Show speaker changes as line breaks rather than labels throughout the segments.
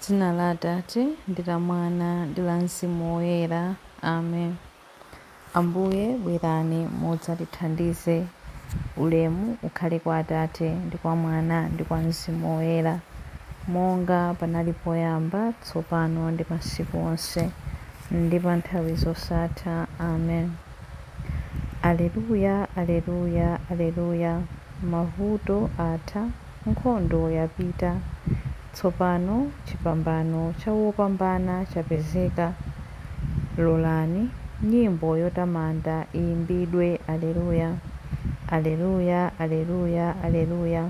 Dzina la Atate ndi la Mwana ndi la Mzimu Woyera. Amen. Ambuye bwerani mudzatithandize. Ulemu ukhale kwa Atate ndi kwa Mwana ndi kwa Mzimu Woyera, monga panali poyamba, tsopano ndi masiku onse, ndi pa nthawi zosatha. Amen. Aleluya, aleluya, aleluya. Mavuto atha, nkhondo yapita. Tsopano chipambano cha wopambana chapezeka. Lolani nyimbo yotamanda iyimbidwe. Aleluya, aleluya, aleluya, aleluya.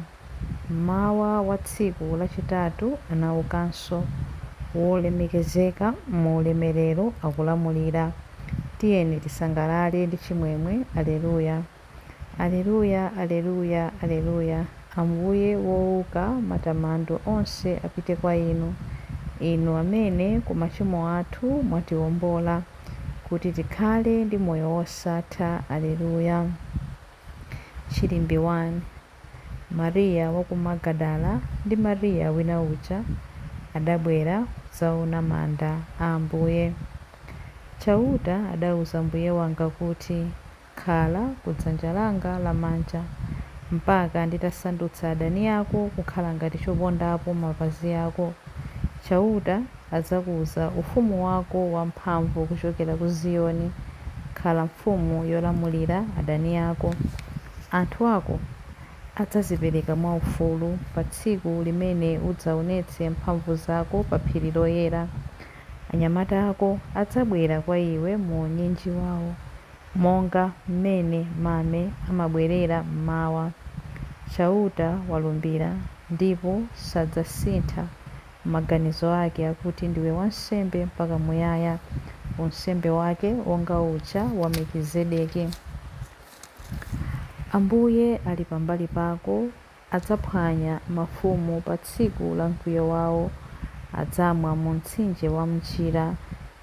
Mmawa wa tsiku lachitatu anaukanso, wolemekezeka mu ulemerero akulamulira. Tiyeni tisangalale ndi chimwemwe. Aleluya, aleluya, aleluya, aleluya. Ambuye wouka, matamando onse apite kwa inu, inu amene ku machimo athu mwatiwombola, kuti tikhale ndi moyo wosatha. Aleluya. Chilimbi 1. Mariya wa ku Magadala ndi Mariya wina uja adabwera kudzaona manda a Ambuye. Chauta adauza Mbuye wanga kuti, Khala ku dzanja langa lamanja, mpaka nditasandutsa adani ako kukhala ngati chopondapo mapazi ako. Chauta adzakuza ufumu wako wamphamvu kuchokera ku Ziyoni. Khala mfumu yolamulira adani ako. Anthu ako adzazipereka mwaufulu pa tsiku limene udzaonetse mphamvu zako pa phiri loyera. Anyamata ako adzabwera kwa iwe mu unyinji wawo, monga mmene mame amabwerera mmawa. Chauta walumbira, ndipo sadzasintha maganizo ake akuti ndiwe wansembe mpaka muyaya, unsembe wake wonga uja wa Melkizedeki. Ambuye ali pambali pako, adzaphwanya mafumu pa tsiku la mkwiyo wawo. Adzamwa mu mtsinje wa m'njira,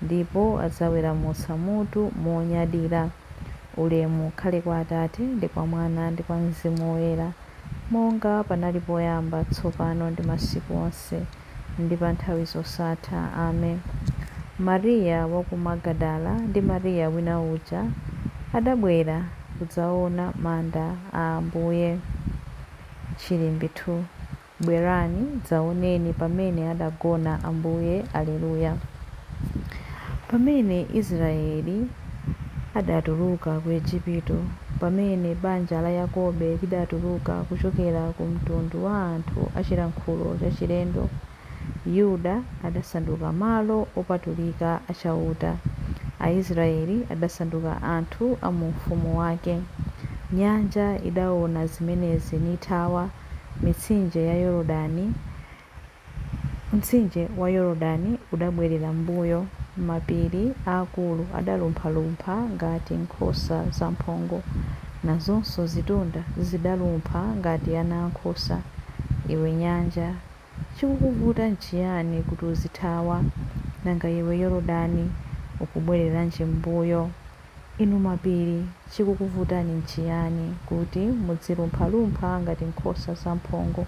ndipo adzaweramutsa mutu monyadira. Ulemu ukhale kwa Atate ndi kwa Mwana ndi kwa Mzimu Woyera, monga panali poyamba, tsopano ndi masiku onse, ndi pa nthawi zosatha. Amen. Mariya wa ku Magadala ndi Mariya wina uja adabwera kudzaona manda a Ambuye. Chilimbi 2. Bwerani dzaoneni pamene adagona Ambuye. Aleluya. Pamene Israeli adatuluka ku Ejipito, pamene banja la Yakobe lidatuluka kuchokera ku mtundu wa anthu achilankhulo chachilendo, Yuda adasanduka malo opatulika a Chauta, Aisraeli adasanduka anthu a mu ufumu wake. Nyanja idaona zimenezi nithawa, mtsinje wa Yorodani udabwerera m'mbuyo, mapiri aakulu adalumphalumpha ngati nkhosa zamphongo, nazonso zitunda zidalumpha ngati ana ankhosa. Iwe nyanja, chikukuvuta nchiyani kuti uzithawa? Nanga iwe Yorodani, ukubwereranji m'mbuyo? Inu mapiri, chikukuvutani nchiyani kuti muzilumphalumpha ngati nkhosa zamphongo?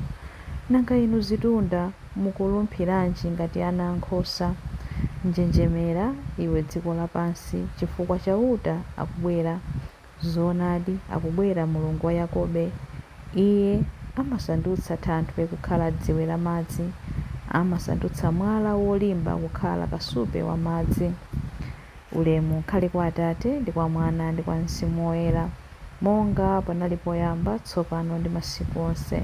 Nanga inu zitunda, mukulumphiranji ngati ana ankhosa? Njenjemera, iwe dziko lapansi, chifukwa Chauta akubwera. Zoonadi, akubwera Mulungu wa Yakobe. Iye amasandutsa thanthwe kukhala dziwe lamadzi, amasandutsa mwala wolimba kukhala kasupe wamadzi. Ulemu ukhale kwa Atate ndi kwa Mwana ndi kwa Mzimu Woyera, monga panali poyamba, tsopano ndi masiku onse,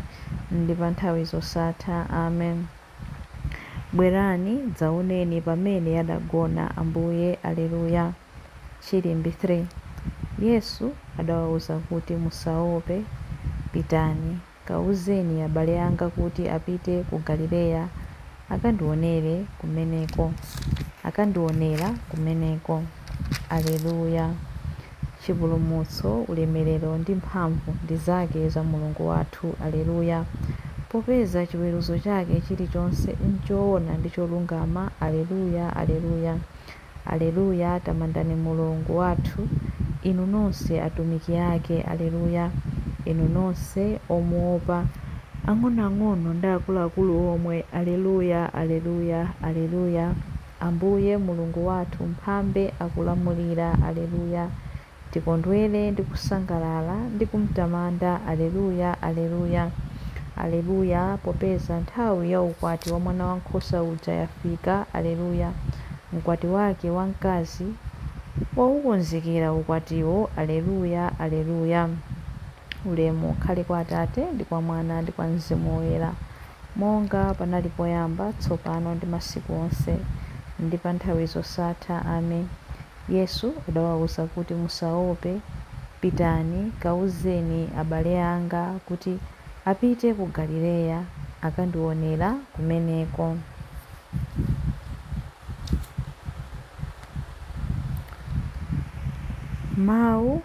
ndi pa nthawi zosatha. Amen. Bwerani dzaoneni pamene adagona Ambuye. Aleluya. Chilimbi 3. Yesu adawauza kuti, Musaope, pitani, kauzeni abale anga kuti apite ku Galileya akandionere kumeneko. Akandionera kumeneko. Aleluya. Chipulumutso, ulemerero ndi mphamvu ndi zake za Mulungu wathu. Aleluya. Popeza chiweruzo chake chilichonse nchoona ndi cholungama. Aleluya, aleluya. Aleluya, tamandani Mulungu wathu, inu nonse atumiki ake. Aleluya. Inu nonse omuopa, Ang'onoang'ono ndi akuluakulu omwe, Alleluya, Alleluya, Alleluya. Ambuye Mulungu wathu Mphambe akulamulira, Alleluya. Tikondwere ndi kusangalala ndi kumtamanda, Alleluya, Alleluya. Alleluya, popeza nthawi ya ukwati wa Mwanawankhosa uja yafika, Alleluya. Mkwati wake wamkazi waukonzekera ukwatiwo, Alleluya, Alleluya. Ulemu ukhale kwa Atate ndi kwa Mwana ndi kwa Mzimu Woyera, monga panali poyamba, tsopano ndi masiku onse, ndi pa nthawi zosatha. Amen. Yesu adawauza kuti, Musaope, pitani kauzeni abale anga kuti apite ku Galileya, akandionera kumeneko. Mawu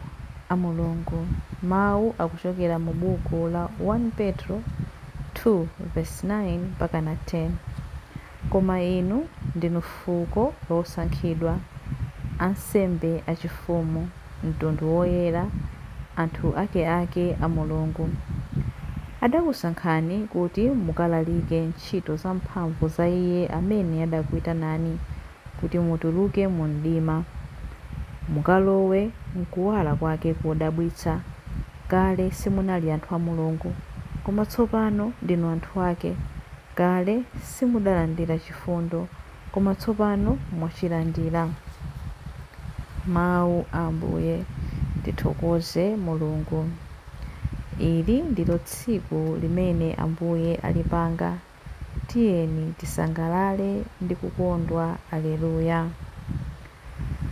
a Mulungu. Mawu akuchokera mu buku la 1 Petro 2 verse 9 mpaka na 10. Koma inu ndinu fuko losankhidwa, ansembe achifumu, mtundu woyera, anthu akeake a Mulungu. Adakusankhani kuti mukalalike ntchito zamphamvu za Iye amene adakuitanani kuti mutuluke mu mdima, mukalowe m'kuwala kwake kodabwitsa. Kale simunali anthu a Mulungu, koma tsopano ndinu anthu ake. Kale simudalandira chifundo, koma tsopano mwachilandira. Mawu a Ambuye. Tithokoze Mulungu. Ili ndilo tsiku limene Ambuye alipanga. Tiyeni tisangalale ndi kukondwa. Alleluya.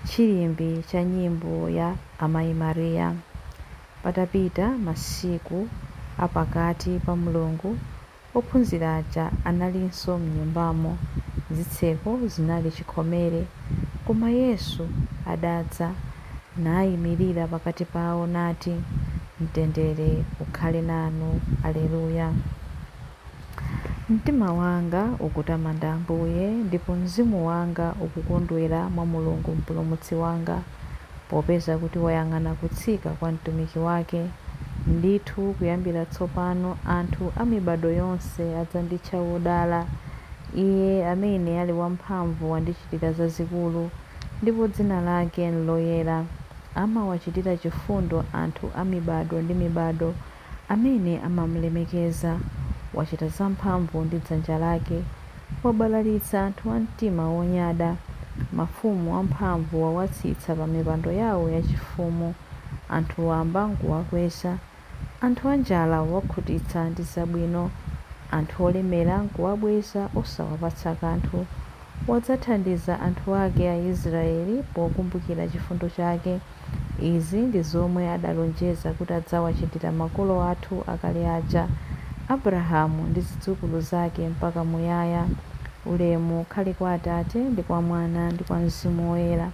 Chilimbi cha nyimbo ya Amayi Maria. Patapita masiku a pakati pa mlungu, ophunzira aja analinso m'nyumbamo, zitseko zinali chikhomere. Koma Yesu adadza, nayimirira pakati pawo nati, Mtendere ukhale nanu. Alleluya. Mtima wanga ukutamanda Ambuye, ndipo mzimu wanga ukukondwera mwa Mulungu Mpulumutsi wanga, popeza kuti wayang'ana kutsika kwa mtumiki wake. Ndithu kuyambira tsopano anthu a mibadwo yonse adzanditcha wodala. Iye amene ali wamphamvu wandichitira zazikulu, ndipo dzina lake nloyera. Amawachitira chifundo anthu a mibadwo ndi mibadwo amene amamlemekeza. Wachita zamphamvu ndi dzanja lake, wabalalitsa anthu a mtima wonyada. Mafumu amphamvu wawatsitsa pa mipando yawo yachifumu, anthu wamba nkuwakweza. Anthu anjala wawakhutitsa ndi zabwino, anthu olemera nkuwabweza osawapatsa kanthu. Wadzathandiza anthu ake Aisraeli pokumbukira chifundo chake. Izi ndi zomwe adalonjeza kuti adzawachitira makolo athu akale aja, Abrahamu ndi zidzukulu zake mpaka muyaya. Ulemu ukhale kwa Atate ndi kwa Mwana ndi kwa Mzimu Woyera,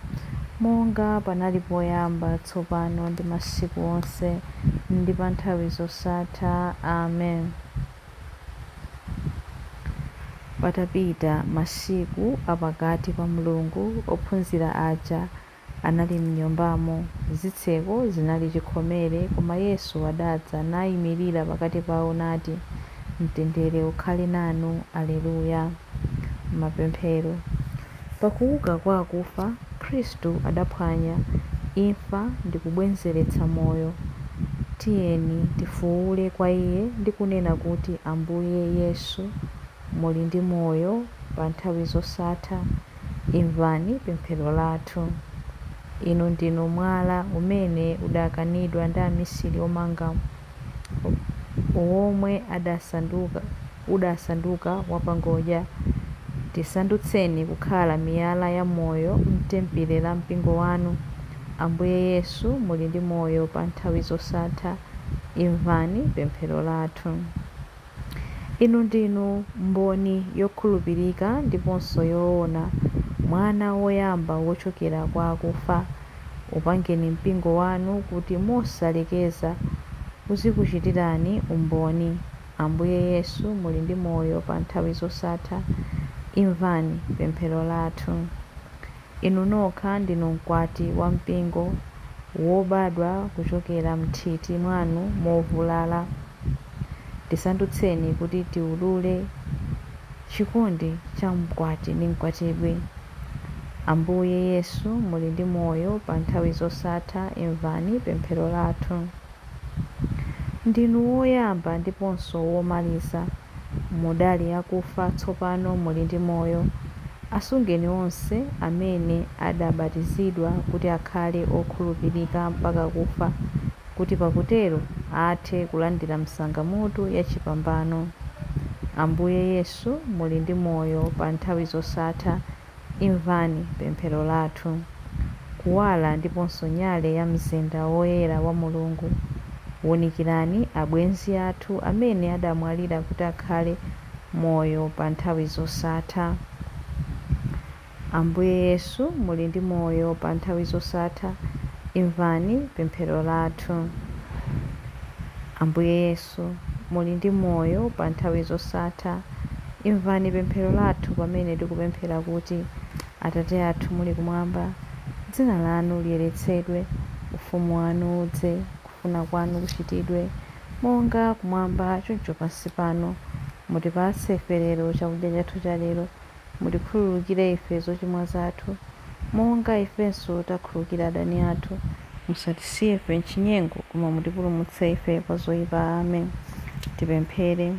monga panali poyamba, tsopano ndi masiku onse, ndi pa nthawi zosatha. Amen. Patapita masiku a pakati pa mlungu, ophunzira aja anali m'nyumbamo, zitseko zinali chikhomere, koma Yesu adadza nayimirira pakati pawo nati, Mtendere ukhale nanu. Alleluya. Mapemphero. Pakuuka kwa akufa, Khristu adaphwanya imfa ndi kubwezeretsa moyo. Tiyeni tifuwule kwa Iye ndi kunena kuti, Ambuye Yesu, muli ndi moyo pa nthawi zosatha. Imvani pemphero lathu. Inu ndinu mwala umene udakanidwa ndi amisiri omanga, womwe udasanduka wapangodya. Tisandutseni kukhala miyala ya moyo m'tempere la mpingo wanu. Ambuye Yesu, muli ndi moyo pa nthawi zosatha. Imvani pemphero lathu. Inu ndinu mboni yokhulupirika ndiponso yoona, mwana woyamba wochokera kwa akufa. Upangeni mpingo wanu kuti mosalekeza uzikuchitirani umboni. Ambuye Yesu, muli ndi moyo pa nthawi zosatha. Imvani pemphero lathu. Inu nokha ndinu mkwati wa mpingo, wobadwa kuchokera m'nthiti mwanu movulala. Tisandutseni kuti tiwulule chikondi cha mkwati ndi mkwatibwi. Ambuye Yesu, muli ndi moyo pa nthawi zosatha, imvani pemphero lathu. Ndinu woyamba ndiponso womaliza, mudali akufa tsopano muli ndi moyo. Asungeni onse amene adabatizidwa kuti akhale okhulupirika mpaka kufa, kuti pakutero athe kulandira msangamutu ya chipambano. Ambuye Yesu, muli ndi moyo pa nthawi zosatha, imvani pemphero lathu. Kuwala ndiponso nyale ya mzinda woyera wa Mulungu, wunikirani abwenzi athu amene adamwalira kuti akhale moyo pa nthawi zosatha. Ambuye Yesu, muli ndi moyo pa nthawi zosatha, imvani pemphero lathu. Ambuye Yesu, muli ndi moyo pa nthawi zosatha, imvani pemphero lathu pamene tikupemphera kuti: Atate athu muli kumwamba, dzina lanu liyeretsedwe, ufumu wanu udze, kufuna kwanu kuchitidwe, monga kumwamba choncho pansi pano. Mutipatse ife lero chakudya chathu cha lero. Mutikhululukire ife zochimwa zathu, monga ifenso takhululukira adani athu. Musatisiye ife mchinyengo, koma mutipulumutse ife kwa zoyipa. Amen. Tipemphere.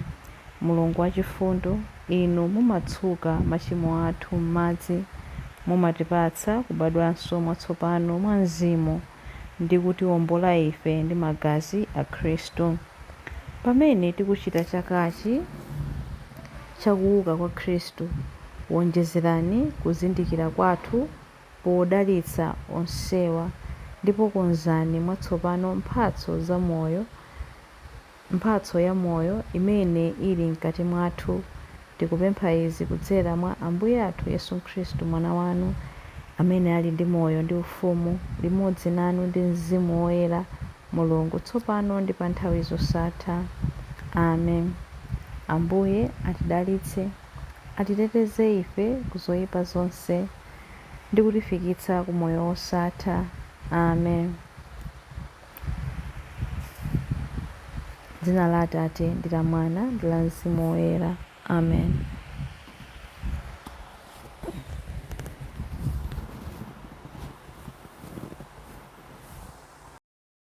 Mulungu wachifundo, inu mumatsuka machimo athu m'madzi, mumatipatsa kubadwanso mwatsopano mwa mzimu ndi kutiwombola ife ndi magazi a Khristu. Pamene tikuchita chakachi chakuuka kwa Khristu, wonjezerani kuzindikira kwathu podalitsa onsewa, ndipo konzani mwatsopano mphatso ya moyo imene ili mkati mwathu. Tikupempha izi kudzera mwa Ambuye athu Yesu Khristu, mwana wanu, amene ali ndi moyo ndi ufumu limodzi nanu ndi Mzimu Woyera, Mulungu, tsopano ndi pa nthawi zosatha. Amen. Ambuye atidalitse, atiteteze ife ku zoyipa zonse ndi kutifikitsa ku moyo wosatha. Amen. Dzina la Atate ndi la Mwana ndi la Mzimu Woyera. Amen.